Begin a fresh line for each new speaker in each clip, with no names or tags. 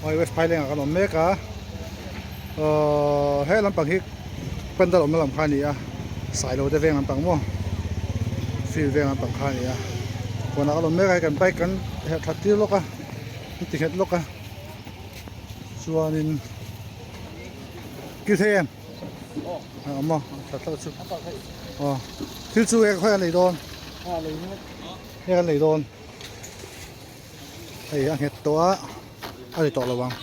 Hei West Phaileng ah kan awm mek a aww he lampang hi pandal awmna lam kha a ni a Sailo te veng lampang maw field veng lampang kha a ni a huanah kan awm mek a hei kan bike kan herh that tir lawk a kan ti nghet lawk a chuanin kil thei em a awm a that hlauh chu aw thil chu eng khawi an lei dawn eng an lei dawn. Hei a nghet tawh a a ri tawh lo ang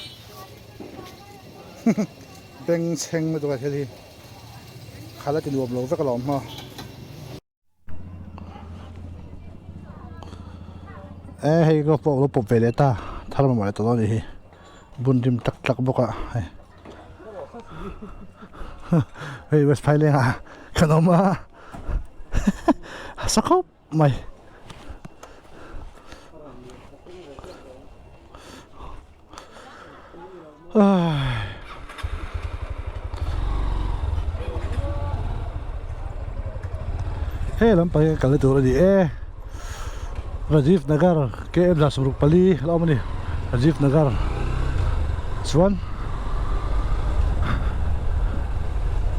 beng chheng lutuk a thil hi khalh a ti nuam lo vek alawm hma. E hei ka pawh lo pawp ve leh ta thar mamawh leh tawh dawn a nih hi bun rim tak tak bawk a hei hei west phaileng ah kan awm a a sa khawp. Mai. He lampang hi kalna tur a ni e Rajiv Nagar KM 64 a la awm a ni Rajiv Nagar chuan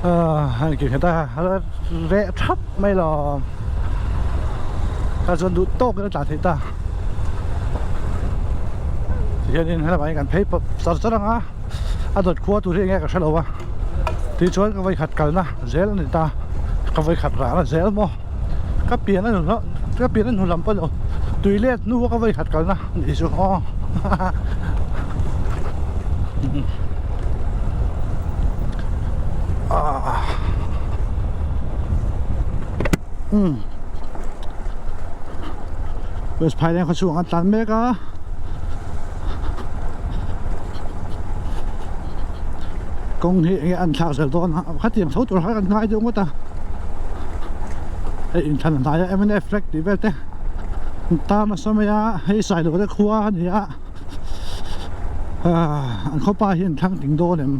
a inki nghet a a reh thap mai lo tah chuan duh tawk in a tlan theih ta tihianin helamah hian kan phei pawp char char ang a a dawt khua tur hi enge ka hrelo a tichuan ka vawikhat kalna zel a ni ta ka vawikhat rahna zel maw ka pian a ka pian a hnu lam pawh ni lo tui let hnu a ka vawikhat kalna a nih chu aw. West Phaileng khaw chhungah an tlan mek a kawng hi enge an thlak zel dawn a khatiang tho tur kha kan ngai deuh ngawt a hei inthlan a hnai a mnf flag tih vel te an tar nasa mai a hei Sailo te khua a ni a. An khawpa hi an thlang ting dawn em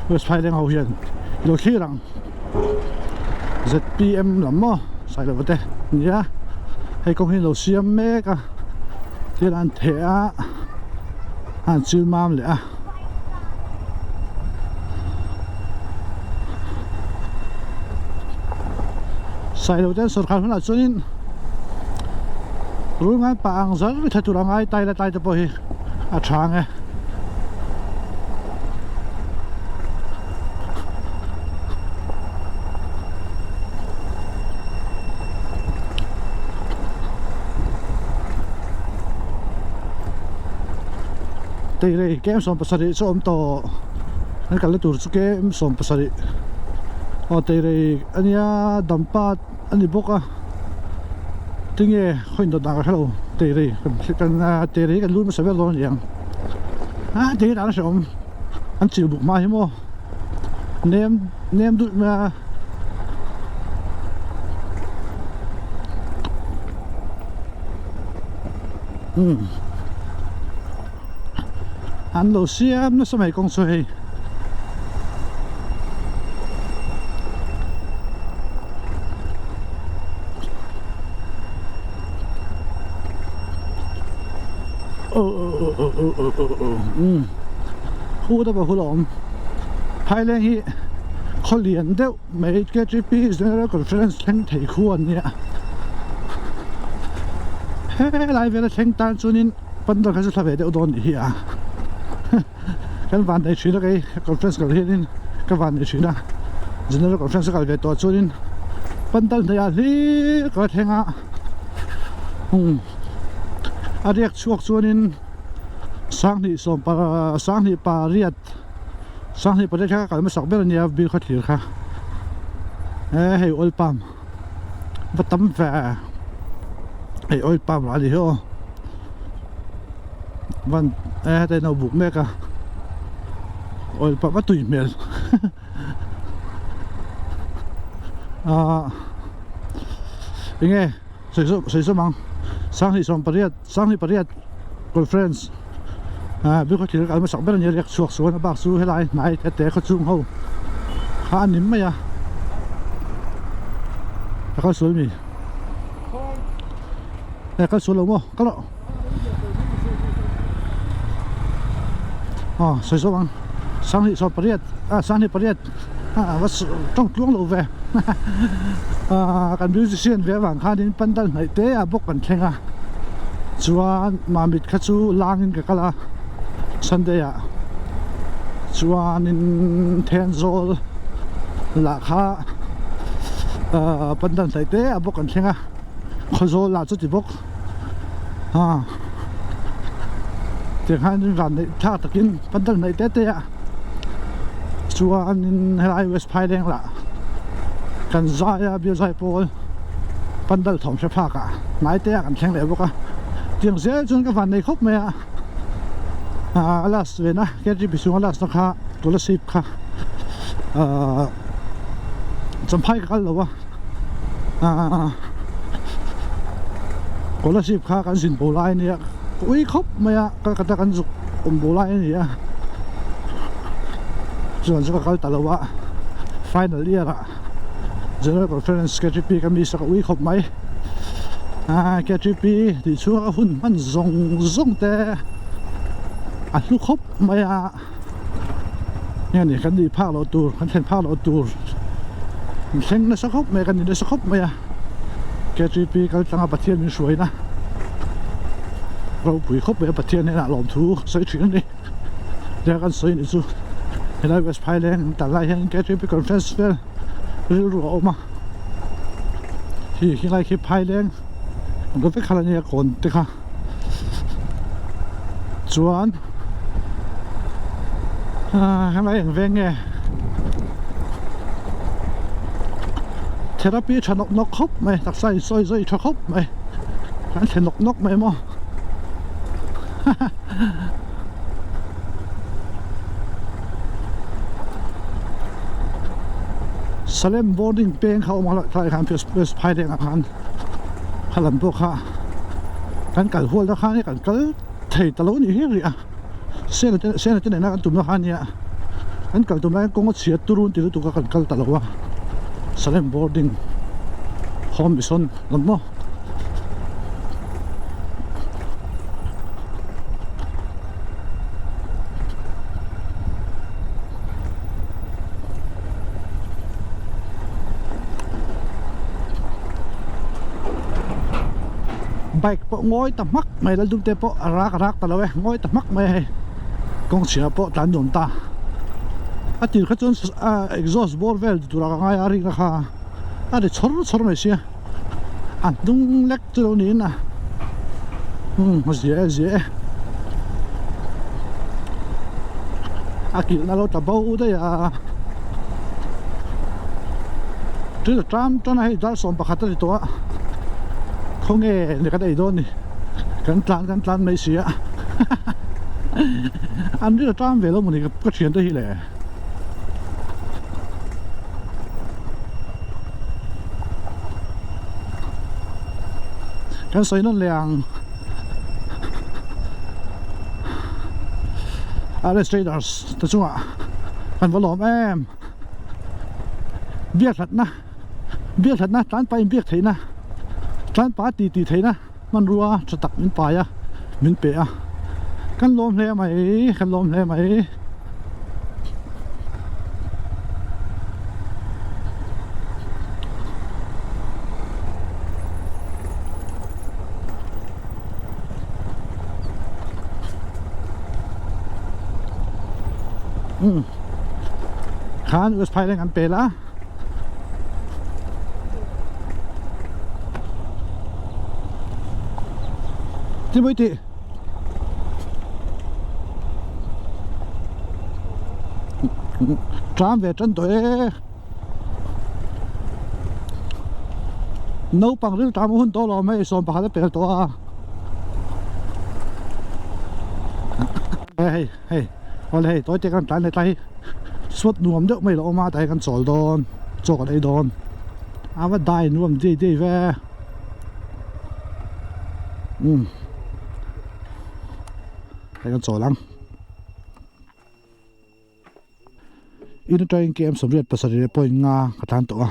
West Phaileng ho hian ilo thlir ang zpm lam maw Sailova te nia hei kawng hi an lo siam mek a thil an theh a an chil mam leh a. Sailo te an sawrkhar hunah chuanin Rul ngai pah ang zar tha tur a ngai tai la tai te pawh hi a tha ang e. Teirei kem 70 chu a awm tawh an kalna tur chu kem 70 aw teirei ania dampa a ni bawk a tinge khaw indawt dan ka hrelo teirei kan teirei kan lut hmasa ber dawn a ni ang a teirei dan a hrehawm an chil buk hma hi maw nem nem dulh mai a. An lo siam nasa mai kawng chu hei. Hu te pawh hu la awm Phaileng hi khaw lian deuh mai KTP General Conference thleng thei khu an nia helai vela thleng tan chuanin pandal kha chu thla ve deuh dawn nih hi a kan van nei thin a kei conference kal hianin ka van nei thin a General Conference a kal ve tawh chuanin pandal hnaih ah hlir ka la thleng a umm a riak chhuak chuanin sanghnih sawm pa sanghnih pariat sanghnih pariat kha ka kal hmasak ber ania bil khaw thlir kha e hei oil palm va tam ve hei oil palm lah a ni hi aw van e heta in a buk mek a oil palm a tui hmel ah enge sawi zawm sawi zawm ang sanghnih sawm pariat sanghnih pariat conference ah biak thil kal hmasak ber a nia riak chhuak chuan a bak chu helai hnai te te khaw chung ho kha a ni mai a a kal sual mi e kal sual lo maw kal rawh. Aw sawi zawk ang sanghnih sawm pariat ah sanghnih pariat ah va tawng tluang lo ve ah kan musician ve avang khanin pandal hnaih te ah bawk kan thleng a chuan mamit kha chu langin ka kal a sunday ah chuanin thenzawl lah kha ah pandal hnaih te ah bawk kan thleng a khawzawl lah chuti bawk. A tikhan van neih thlak takin pandal hnaih te te a chuanin helai west phaileng lah kan zai a bial zai pawl pandal thawm hre phak ah hnai te ah kan thleng leh bawk a tiang zel chuan ka van nei khawp mai a a last ve na K_T_P chhunga last na kha scholarship kha ahh champhai ka kal lo a. Scholarship kha kan zin bo lai a nia ka ui khawp mai a ka kata kan zuk awm bo lai a ni a chuan chu ka kal ta lo a final year ah general conference K_T_P ka miss a ka ui khawp mai K_T_P tih chhunga ka hun hman zawng zawng te a hlu khawp mai a. Nge ni kan nih phak loh tur kan thlen phak loh tur in thleng nasa khawp mai a kan ni nasa khawp mai a K_T_P kal tlanga Pathian min hruaina ropui khawp mai a Pathian hnenah lawmthu sawi thin a ni tia kan sawi nih chu helai West Phaileng an tal lai hian K_T_P conference vel rilru a awm a hi helai khi Phaileng an rawn vek kha la nia kawn te kha. Chuan helai eng veng nge therapy tha nawk nawk khawp mai taksa in sawi zawi tha khawp mai kan thlen nawk nawk mai maw Salem boarding peng kha a awm a thlai khan phai leng ah khan. Kha lam pawh kha kan kal hual na khan kan kal thei ta lo ni hi rih a sena te sena te nena kan tumna kha ania kan kal tum laiin kawng a chhiat turun ti lutuk a kan kal ta lo a Salem boarding home mission lam maw. Bike pawh ngawi ta hmak mai lal dum te pawh a rak a rak ta lo e ngawi ta hmak mai a hei kawng chhia pawh tlan nuam ta a tir kha chuan exhaust bawr vel ti tur ah ka ngai a rik na kha a ri chhawr chhawr mai sia a hnung lek chu lo niin a umm a zia e zia e a kilh na lo tla bo daih a thil a tan tan a hei dar 11 a ni tawh a khawnge ni kan ei dawn ni kan tlan kan tlan mai si a an ri a tan ve lo mawni ka thian te hi le. Kan sawi nawn leh ang RS Traders te chungah kan va lawm em biak hlatna biak hlatna tlan pah in biak theihna tlan pah a titi theihna hmanrua tha tak min pai a min pe a kan lawm hle mai kan lawm hle mai. Khan West Phaileng an pel a. Ti mai tih. Tram ve tan tawh e. Naupang ril tram hun tawh lo mai 11 a pel tawh a. Hei hei awle hei tawi te kan tlan leh tlai hi suat nuam deuh mai lo awm a tah hian kan chawl dawn chaw kan ei dawn a va dai nuam dei dei ve umm hei kan chawl ang in atangin km 87 point nga ka tlan tawh a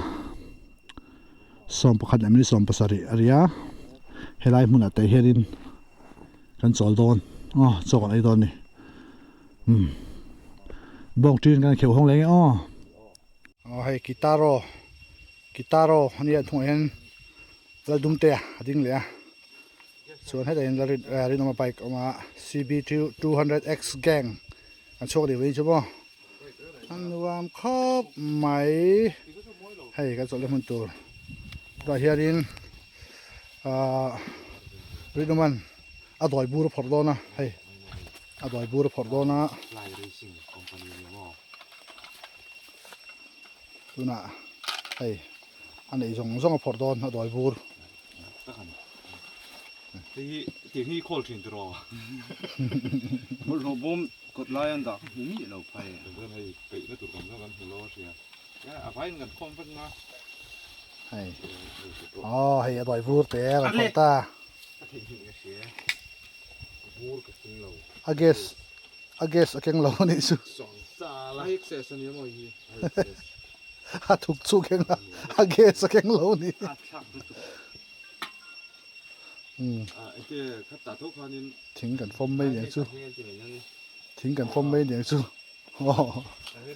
11 leh minute 17 a ri a helai hmunah te hianin kan chawl dawn aw chaw kan ei dawn a ni. Umm bawng ṭin kan kheuh hawng leh nge aw. Aw hei kitaro kitaro a nia thungah hian Laldumtea a ding leh a chuan hetah hian Rinawma bike a awm a C B 200 X gang an chhuak leh mai chu maw a nuam khawp mai hei kan chawlhna hmun tur tah hianin ahh Rinawma'n a dawi bur a phawrh dawn a hei a dawi bur a phawrh dawn a tunah hei a neih zawng zawng a phawrh dawn a dawi bur.
Hei hi tiang hi khawl thin tiraw? Bawlhhlawh bawm kawt lai an dah kha hmu miah lo phai. Chuan hei peihna tur kan zawng kan hmu lo a hria. A vaiin kan khawm vek na.
Hei aw hei a dawi bur te a rawn phawrh ta.
Ka theihnghilh ka hria bur ka keng lo.
A gas a gas a keng lo a nih chu.
A excess a nia maw hi. A excess.
A thuk chu keng a a gas a keng lo a ni.
A thlak lutuk.
Thing kan fawm mai niang chu thing kan fawm mai niang chu aw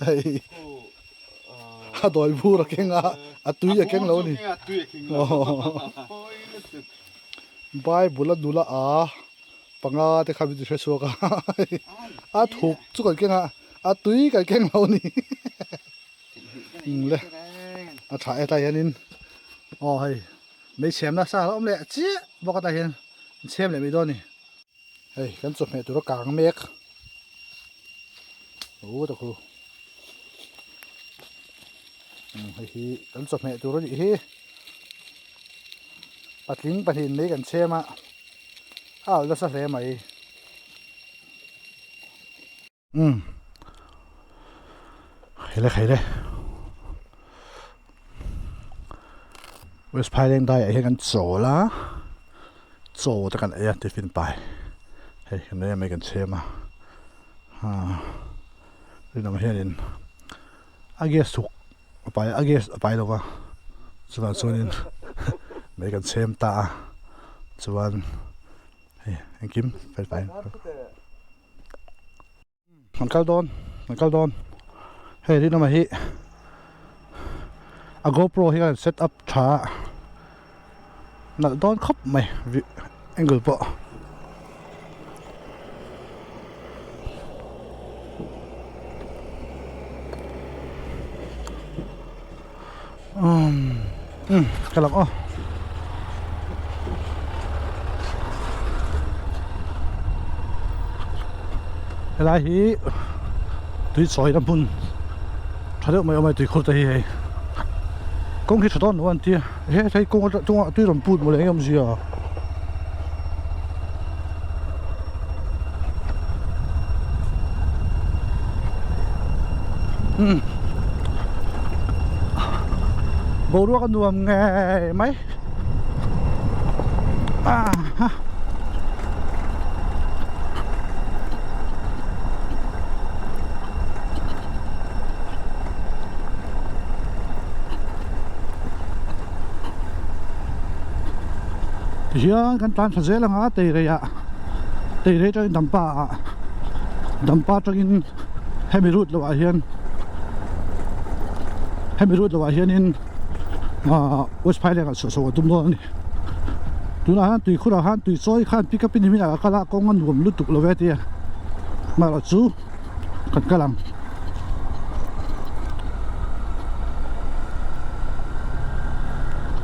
hei a dawi bur a keng a a tui a keng lo a ni bible a nula a panga te kha min ti hre chhuak a a thuk chu kan keng a a tui kan keng lo a ni le a tha e tlai hianin aw hei. Mei chhem nasa a awm leh chiah bawk atah hian an chhem leh mai dawn a ni. Hei kan chawhmeh tur a kang mek u ta khu hei hi kan chawhmeh tur a nih hi patling pahnih in mei kan chhem a a alh nasa hle mai. Umm khaile khaile West Phaileng daiah hian kan chawl a chaw te kan ei a tiffin pai hei kan ei a mai kan chhem a haa rinawm hianin a gas chhuk a pai a gas a pai lo va chuvang chuanin mei kan chhem ta a chuan hei engkim fel fai. An kal dawn an kal dawn hei rinawma hi a GoPro hi a set up tha a nalh dawn khawp mai angle pawh. Umm ka lang aw helai hi tui chawi na hmun tha deuh mai awm a tuikhur te hi hei kawng hi tha dawn lo a an tia he hei kawng atanga tui rawn put mawle eng awmzia. Umm boruak a nuam ngei mai ah ha tihian kan tlan thla zel anga teirei ah teirei atangin dampa ah dampa atangin hemi route lo ah hian hemi route lo ah hianin ah west phaileng ah chhuah chhoh a tum dawn a ni tunah hian tuikhur ah khan tui chawi khan pick up in hemi ah a kal a kawng a nuam lutuk lo ve a tia amaherawhchu kan kal ang.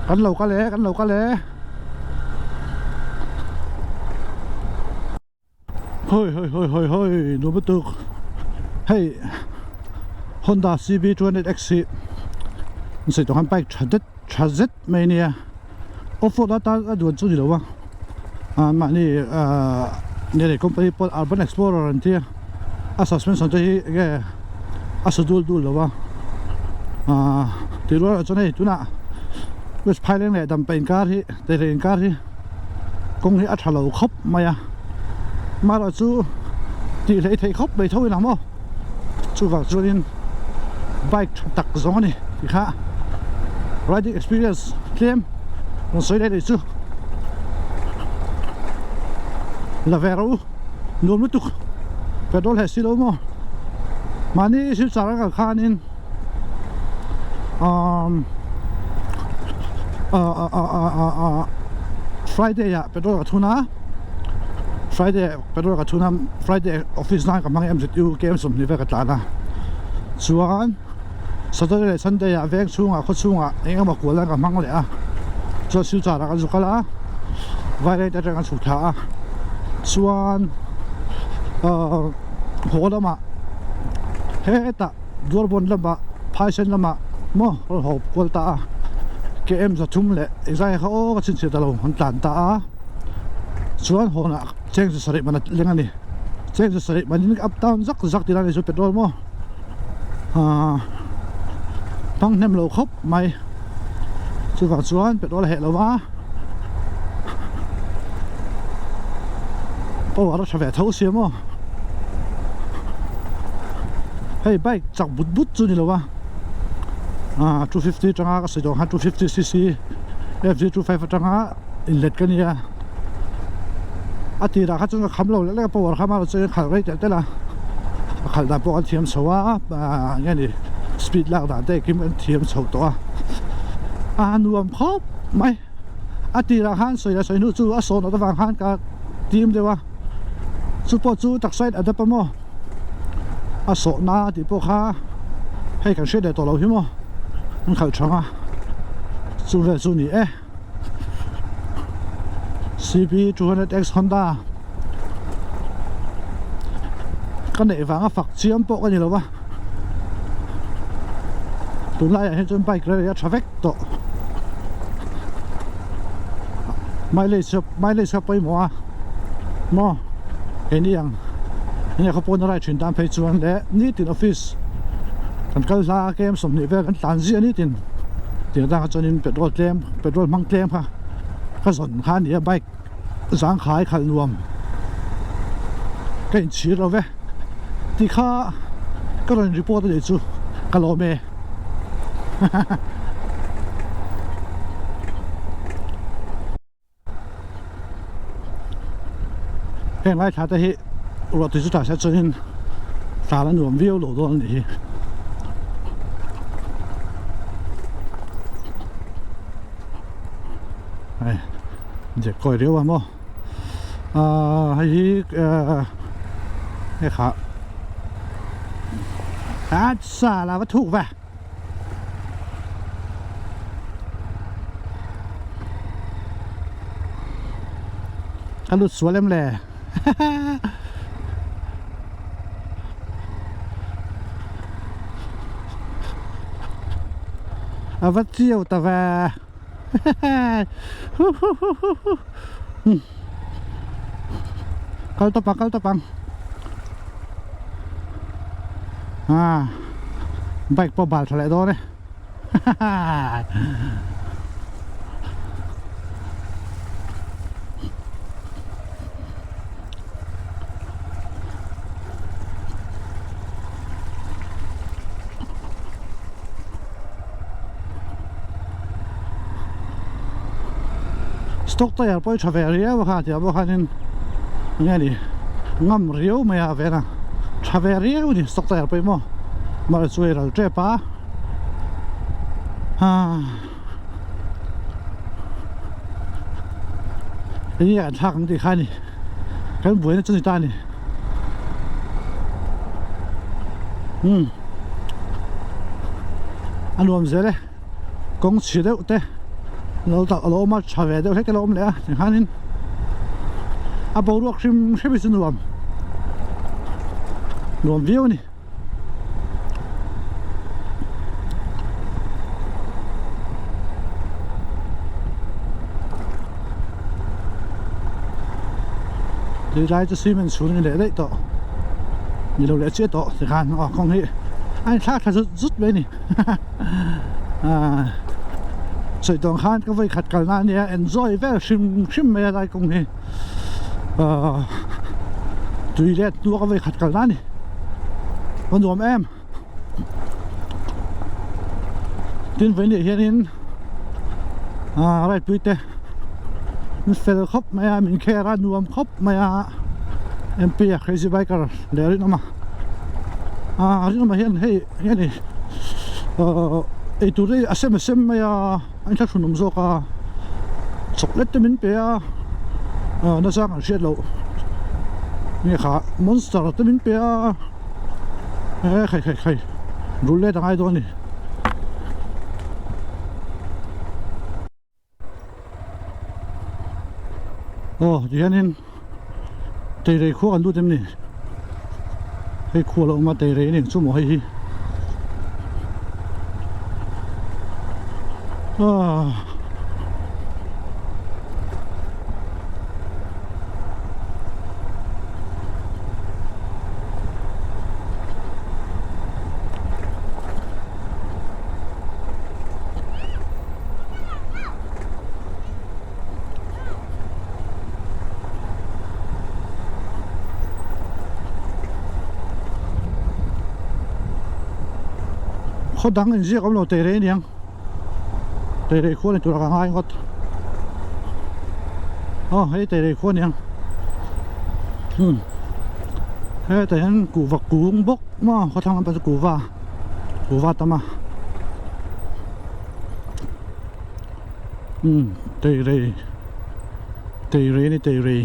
Kan lo kal e kan lo kal e hoi hoi hoi hoi hoi nuam lutuk hei Honda C_B 200 X hi an sawi tawh khan bike tha det tha zet mai ania off road atan a duan chu ni lo a ah mahni ah nge company pawh urban explorer an tia a suspension te hi enge a sa dul dul lo a ah tih rual ah chuan hei tunah west phaileng leh dampa inkar hi tehreh inkar hi kawng hi a tha lo khawp mai a amaherawh chu tih hleih theih khawp mai tho in ang maw chuvang chuanin bike tha tak zawng a ni tih kha riding experience tlem rawn sawi leh leh chu la ve rawh u nuam lutuk. Petrol heh si lo maw? Mahni Silchar a kal khanin umm ah ah ah ah Friday ah petrol ka thun a, Friday ah petrol ka thun a, Friday office nan ka hmang a MZU KM 20 vel ka tlan a, chuan Saturday leh Sunday ah veng chhungah khaw chhungah eng emaw kual nan ka hmang leh a, chuan Silchar ah kan zu kal a, Vailet atang kan chhuk thla a, chuan ahh haw lamah hetah Duarbawn lamah Phaisen lamah maw rawn haw kual ta a, KM 300 leh engzai kha aw ka chhinchhiah ta lo an tlan ta a, chuan hawnah cheng 7 man a leng a ni, cheng 7 manin up down zak zak tih lai ni chu petrol maw. Ahh hmang hnem lo khawp mai chuvang chuan petrol a heh lo va power a tha ve tho sia maw hei bike chak but but chu ni lo va ahh 250 atanga ka sawi tawh ang khan 250 cc FZ 25 atanga inlet ka nia a tirah kha chuan ka kham lo lek lek a power kha mahlo chuan khalh rei telh telh a a khalh dan pawh kan thiam chho a ah eng nge ni speed lak dan te engkim kan thiam chho tawh a a nuam khawp mai a tirah khan sawi leh sawi hnu chu a sawn awt avang khan ka tim deuh a chu pawh chu taksa in a dap a maw a sawhna tih pawh kha hei kan hriat leh tawh loh hi maw an khalh thang a chu vel chu a ni e. CB 200X Honda ka neih vanga fak chiam pawh ka ni lo va tunlaiah hian chuan bike rally a tha vek tawh mileage mileage kha pawimawh a maw keini ang enge khaw pawn a ride thin tan phei chuan leh nitin office kan kal hla a KM 20 vel kan tlan ziah nitin tih atang kha chuanin petrol tlem petrol hmang tlem kha ka zawn kha a ni a bike zangkhai khalh nuam ka inchhir lo ve tih kha ka rawn report a nih chu ka lawm e hahaha. Heng lai thla te hi ruah tui chu tah se chuanin tlan a nuam viau lo dawn a nih hi. Hei zep kawi riau a maw ahh hei hi ahh hei kha acha la va thuk ve. Ka lut sual em le A va chiau ta ve Kal tawp ang kal tawp ang Ah Bike pawh bal tha leh dawn e Stock tyre pawh hi tha ve riau a kha tiah pawh khanin enge ni ngam riau mai a vena tha ve riau a ni stock tyre pawh hi maw mahse chu hei ral tep a haa enge an thlak ang tih kha a ni kan buaina chu ni ta a ni umm a nuam zel e kawng chhi deuh te lo tak a lo awm a tha ve deuh hlek te a lo awm leh a tikhanin a boruak hrim hrim hi chu nuam nuam viau a ni. Tui lai chu cement chhun a ni leh daih tawh ni lo leh chiah tawh tikhan aw kawng hi a inthlak thla zut zut mai a ni aaa sawi tawng khan ka vawi khat kalna a nia enjoy vel hrim hrim mai a lai kawng hi aaa tui let hnu a ka vawi khat kalna a ni a nuam em tin vawi nih hianin aaa right pui te min fel khawp mai a min care a nuam khawp mai a. MP a crazy biker leh rinawm a ah rinawm ah hian hei enge ni ahh eitur hi a sem a sem mai a a inthlahrun awm zawk a chocolate te min pe a ah nasa kan hriat loh nge kha monster te min pe a eh khai khai khai rul let a ngai dawn a ni. Aw tihianin teirei khua kan lut em ni hei khua lo awm a teirei a ni ang chu maw hei hi aaa. Khaw dang inziak awm lo teh rei aniang teh rei khua ni tur a ka ngai ngawt aw hei teh rei khua aniang hmm hetah hian kuhva kung bawk maw khawthlang lampang chu kuhva kuhva tam a. Umm teirei teirei a ni teirei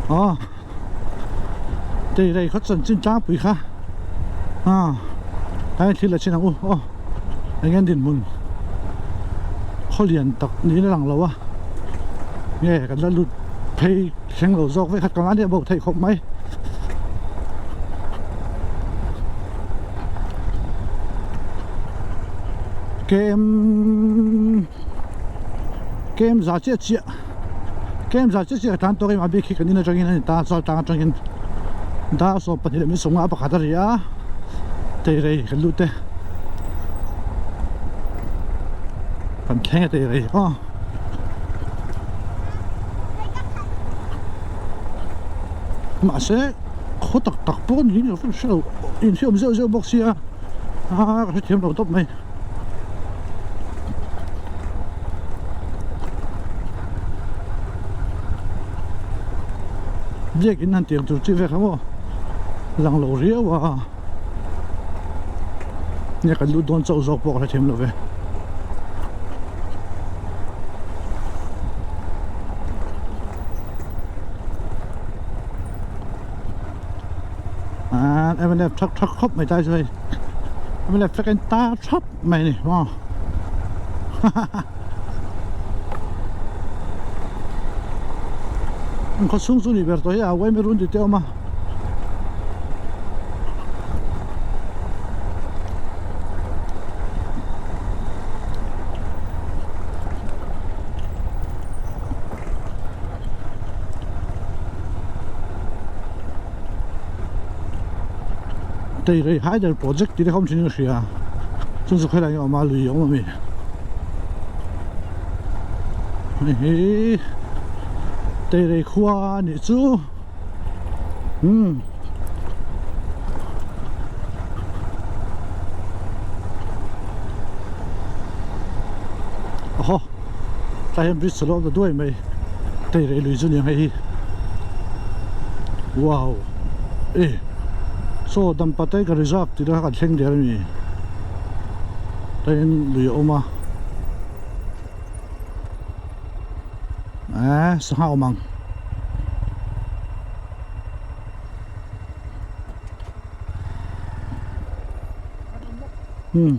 aw teirei khaw chanchin tlangpui kha ah tlai thil a chin ang u aw. Eng nge dinhmun khaw lian tak niin a lang lo a nge kan la lut phei thleng lo zawk vek khat ka ngai bo theih khawp mai. Kem kem za chiah chiah kem za chiah chiah ka tan tawk em a bik hi kan in atangin a ni ta chal tang atangin dar 12 leh minute 50 pakhat a ri a teirei kan lut e kan thleng a teirei aw mahse khaw tak tak pawh niin ka hre lo inhriat awm zeuh zeuh bawk sia a ka hrethiam lo tawp mai. Biak in han tiang tur chi vek ang aw lang lo riau a nge kan lut dawn chauh zawk pawh ka hrethiam lo ve. Ah mnf thak thak khawp mai tai chu hei mnf flag a in tar thap mai a ni maw hahaha an khaw chhung chu ni ber tawh hi a uaime run tih te a awm a. Teirei Hydel Project tih te kha awm thin in ka hria chung chu khawilai nge awm a lui a awm ami hei hi Teirei khua a nih chu umm aw tlai hian bridge a lo awm ta duai mai Teirei lui chu ni ang hei hi wow e saw Dampa Tiger Reserve tih te kha kan thleng der a ni tlai hian lui a awm a eh sangha awm ang. Hmm.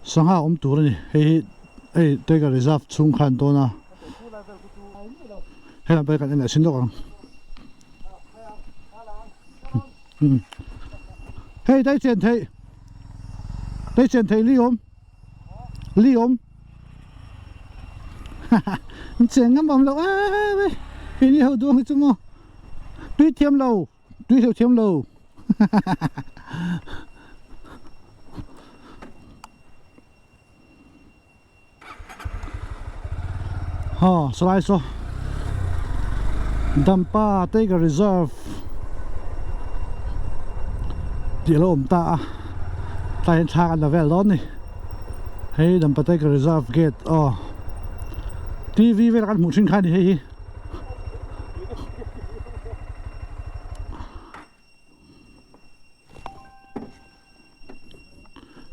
Sangha awm tur a ni hei hi hei tiger reserve chhung khan dawn a helam pawh hi kan en leh chin lawk ang hei dai chen theih dai chen theih li awm li awm haha an cheng ngam awm loh em e keini ho duang hi chu maw tui thiam lo tui hleuh thiam lo hahaha. Aw salai saw Dampa Tiger Reserve tih a lo awm ta a tlai hian thla kan la vel dawn a ni hei Dampa Tiger Reserve gate aw T_V vel kan hmuh thin kha a ni hei hi.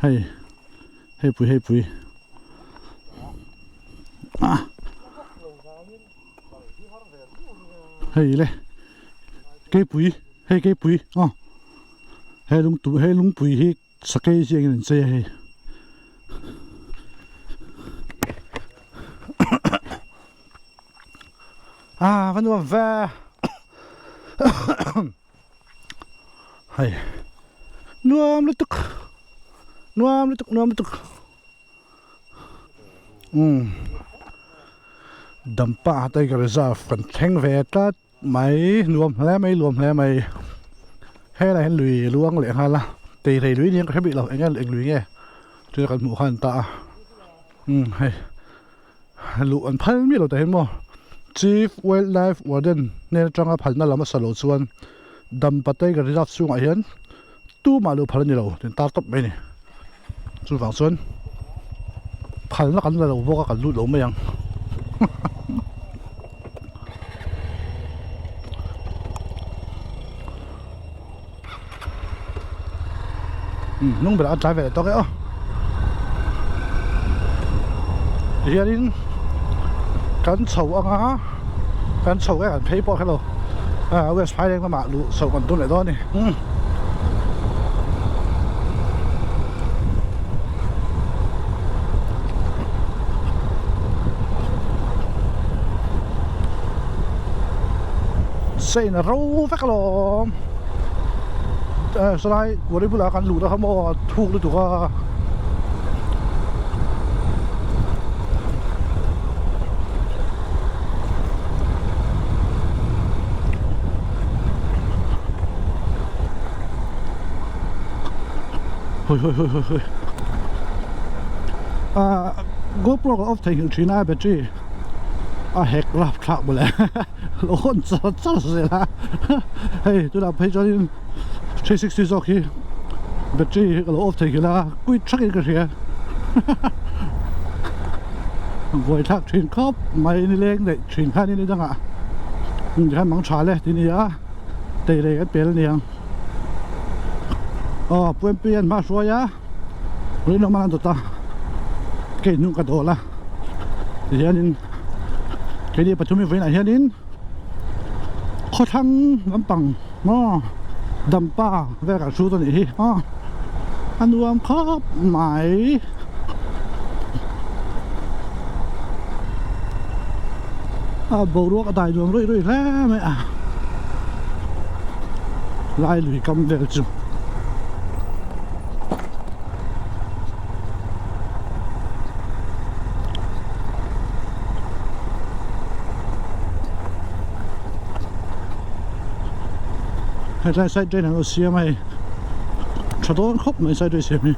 Hei hei pui hei pui ah hei le keipui hei keipui aw he lung tu he lungpui hi sakei chi engin an chei a hei. Ah va nuam ve hei nuam lutuk nuam lutuk nuam lutuk umm Dampa Tiger Reserve kan thleng ve tlat mai nuam hle mai nuam hle mai helai hian lui luang leh nghal a teirei lui nia ka hre bik lo eng eng lui nge tuna kan hmuh khan ta a umm hei. Luh an phal miah lo ta hi maw Chief Wildlife Warden hnen atanga phalna lam a sa loh chuan Dampa Tiger Reserve chhungah hian tumah luh phal a ni lo tih an tar tawp mai a ni. Chuvang chuan phalna kan la lo bawk a kan lut lo mai ang. Hnung berah a tlai ve leh tawk e aw tihianin kan chho anga kan chho nge kan phei pawh kha lo ah west phaileng lamah luh chhoh kan tum leh dawn a ni Sein a ro vek alawm saw lai kuari bulah kan luh na kha maw thuk lutuk a hawi hawi hawi hawi hawi ah GoPro ka off theihnghilh thin a battery a hek lap thlak mawle. Lo hawn char char zel a hei tunah phei chuanin 360 zawk hi battery hi ka lo off thei nghilh a quit thakin ka hria buai thlak thin khawp mai nileng neih thin khan in dangah tikhan mang tha le tih a ni a teirei kan pel aniang aw puanpui an hma hruai a rinawm an dawt a kei hnung ka dawl a tihianin keini pathum hi vawiinah hianin khawthlang lampang maw dampa vel kan hrut a nih hi aw a nuam khawp mai a boruak a dai nuam ruih ruih hle mai a lai lui kam vel chu. Hetlai side drain an lo siam a hei tha dawn khawp mai side drain siam hi.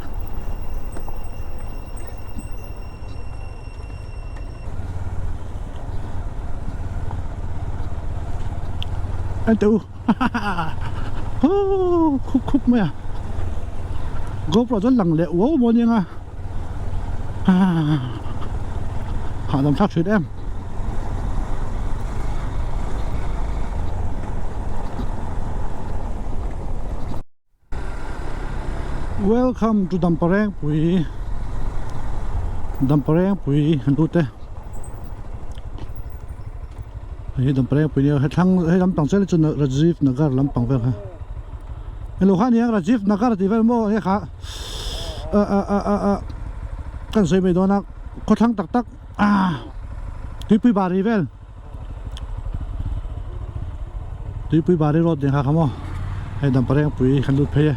Anh teh u hoo khup khup mai a GoPro chuan lang leh uau maw aniang a hahdam thlak thin em. Welcome to Damparengpui Damparengpui an lut e hei hi Damparengpui nia he thlang hei lampang chian hi chu Rajiv Nagar lampang vel kha eng lo kha aniang Rajiv Nagar tih vel maw enge kha ah ah ah ah ah kan sawi mai dawn a khawthlang tak tak ah tuipui bari vel. Tuipui bari road nen kha kha maw hei Damparengpui kan lut phei e.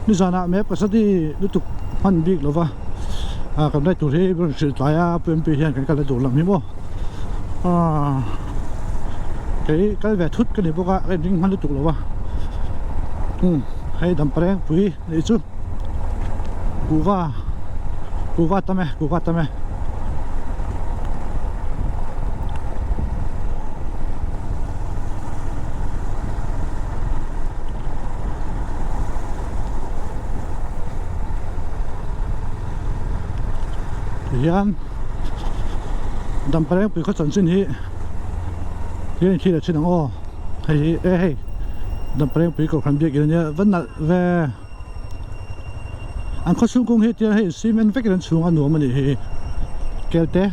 Nizanah map ka study lutuk hman bik lova ah kan ride tur hi rawn hrilh tlai a Pu MP hian kan kal na tur lam hi maw ah kei kal ve thut ka ni bawk a ka inring hman lutuk lova. Umm hei dampareng pui nih chu kuhva kuhva tam e kuhva tam e. Tihian dampareng pui khaw chanchin hi hian in thlir a thin ang aw hei hi e hei dampareng pui kohhran biak in ania va nalh ve an khaw chhung kawng hi tiang hei cement vekin an chhung a nuam a nih hi kelte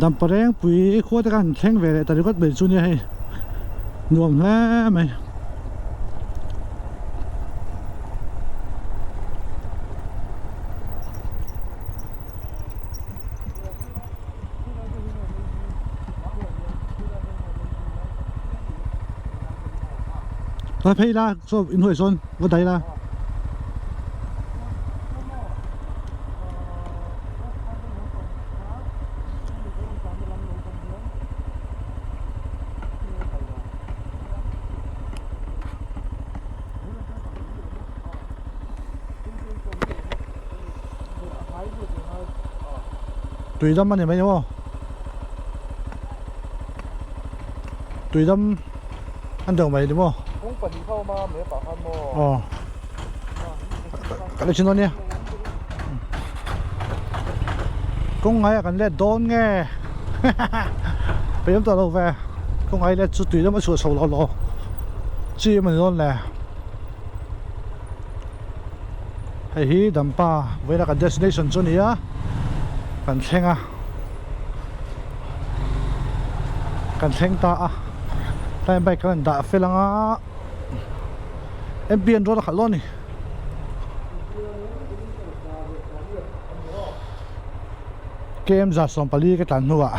dampareng pui khua te khan thleng ve leh ta ringawt mai chu nia hei nuam hle mai. Vai phei la saw inhnuai sawn va dai la. Tui dam a ni mai maw tui dam an deuh mai ni maw aw ka la chin dawn nia kawng ngai ah kan let dawn nge peih awm tawh lo ve kawng ngai let chu tui dam a chhuah chho lo lo chi emaw ni dawn le. Hei hi Dampa vawiina kan destination chu a ni a kan thleng a kan thleng ta a tlai bike kan dah fel ang a M P an road a khalh dawn a ni. K M 140 ka tlan hnuah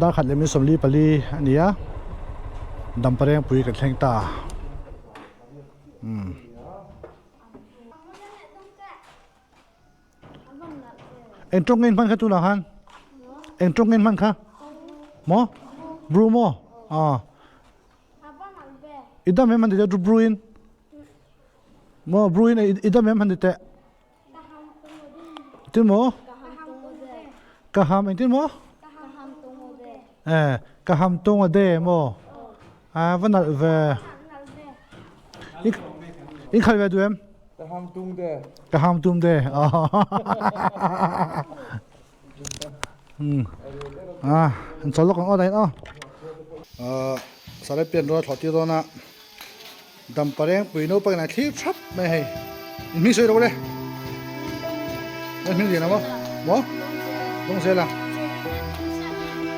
dar khat leh min 44 a ni a Dampa Rengpui kan thleng ta. Umm. Eng tawng nge in hman kha tunah khan? Eng tawng nge in hman kha? Maw? Bru maw? Aw. I dam em han ti teh bru in? Maw bru in i dam em han ti teh? Tin maw? Ka ham engtin maw? Eh, ka ham tung a de maw? A va nalh ve. In khal ve duh em?
Ka ham tung de.
Ka ham tum de. Ah, an chawl lawk ang aw dahin aw. Ah, sare pian rual thlawh tir dawn a. Dampareng pui naupang in a thlir thap mai hei. In hming sawi rawh le. An hming lian a maw? Maw? Dawng zel a.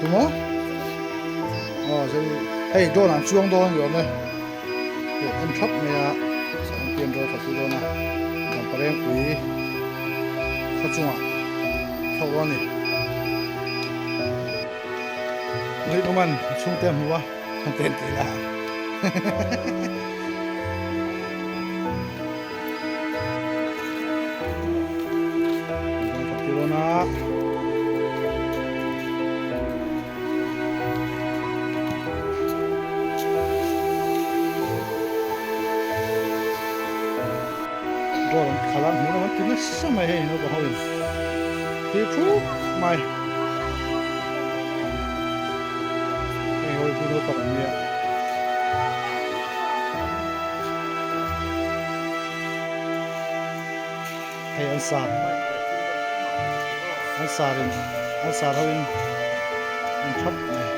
Tu maw? Aw zai hei drone an chuang dawn ni awm e. Hei an thap mai a. Sare pian rual thlawh tir dawn a. Dampareng pui khaw chungah thlawh dawn a ni. Rinawman chhungte a hmu a. An pen tih la. Drone khala hmuh na ti nasa mai hei naupang ho in ti thup mai. Hei ho hi naupang an nia. Hei an sar an sar in an sar ho in an thap mai.